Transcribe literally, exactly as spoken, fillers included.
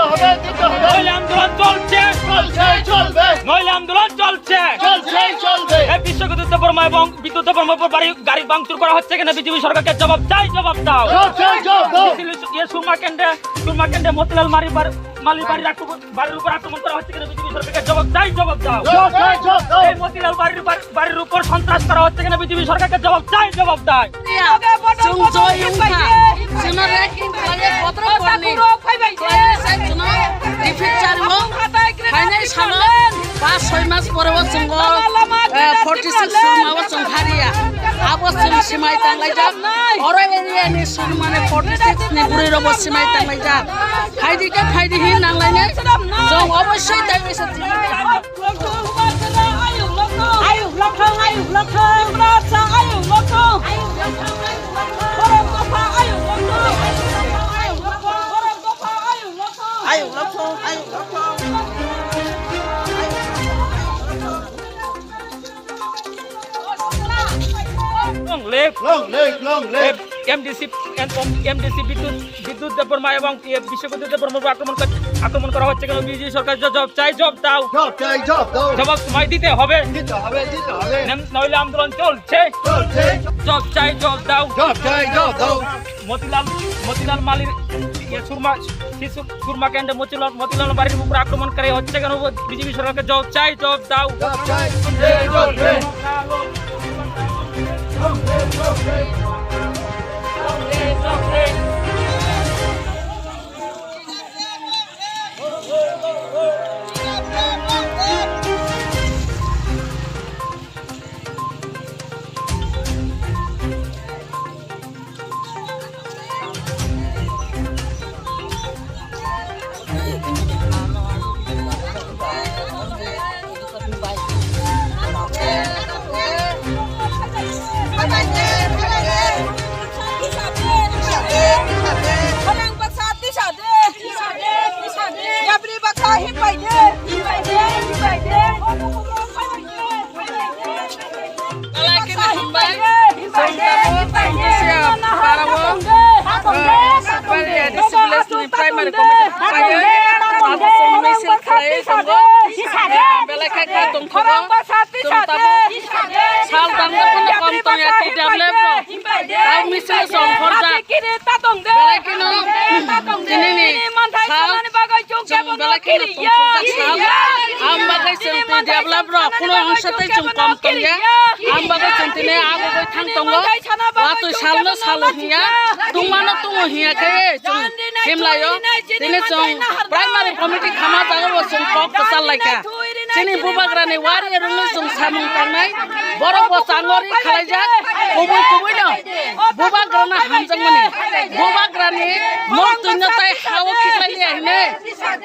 নইলে আন্দোলন চলছে। চলছে, চলবে। নইলে আন্দোলন চলছে। চলছে, চলবে। এই বিশ্বজিৎ দেববর্মা এবং বিদ্যুৎ দেববর্মার উপর বাড়ি, গাড়ি ভাঙচুর করা হচ্ছে কেন বিজেপি সরকারকে জবাব চাই, জবাব দাও। চলছে, চলবে। মিছিল ইয়ে সুরমা কেন্দ্রে, সুরমা কেন্দ্রে মতিলাল মারি বার-, মালির বাড়ির আক্রমণ, বাড়ির উপর আক্রমণ করা হচ্ছে কেন বিজেপি সরকারকে জবাব চাই, জবাব দাও। চলছে, চলবে। এই মতিলাল বাড়ির, বাড়ির, বাড়ির উপর সন্ত্রাস করা হচ্ছে কেন বিজেপি সরকারকে জবাব চাই, জবাব দাও। Chwng joy wngkha, chwngno ranking khlaiwi botorok borni khlainai sai chwngno defeat chario. Phainai salo ba soi mas pore o chwng o, eh, forty six surma o chwng phariya. Abo chwng swmai tanglaijak. Oro area ni surmani forty six ni bwrwi rokbo swmai tanglaijak. Phaidi khe phaidi hin nanglainai. Chwng obossoi tei bisa tini. Long live, long live, long live. M D C and M D C বিদ্যুৎ বিদ্যুৎ দেববর্মা এবং, এ, বিশ্বজিৎ দেববর্মার উপর আক্রমণ কর-, আক্রমণ করা হচ্ছে কেন? বিজেপি সরকার জ-, জবাব চাই, জবাব দাও। জবাব চাই, জবাব দাও। জবাব তোমায় দিতে হবে। দিতে হবে, দিতে হবে। নেম-, নইলে আন্দোলন চলছে। চলছে। জবাব চাই, জবাব দাও। জবাব চাই, জবাব দাও। মতিলাল, মতিলাল মালির, ইয়ে, সুরমা, শিশু, সুরমা কেন্দ্রে মতিলাল, মতিলাল বাড়ির উপর আক্রমণ করে হচ্ছে কেন? বিজেপি সরকারকে জবাব চাই, জবাব দাও। জবাব চাই। চলছে, চলছে। Belai kheno hambai. Chwng tabuk Tangkusia parao, ah, Sukbari A D C village ni primary committee hambai. Tabuk chwng misil khlaiwi tongo. Ah, belai khe kha tongthogo. Chwng tabuk sal tangma phano kom tongya T W F rok. Tabuk misil chwng khorjak. Belai kheno tini ni sal Chwng belai kheno tongthokjak sal. Ang bagwi chwng tei develop rok kuno wngsa tei chwng kom tongya. Ang bagwi chwng tini agugwi thang tongo. Watwi salno salo hinya, tungmano tungo hinya khe chwng himlaio. Tini chwng primary committee khama jagao chwng kok kwchar laikha. Chini bubagrani wari rwngwi chwng samung tangnai. Borok bo changori khalaijak. Kubui kubui no bubagrano hamjakmani. Bubagrani mok twino tai hao khiklai liya hinwi.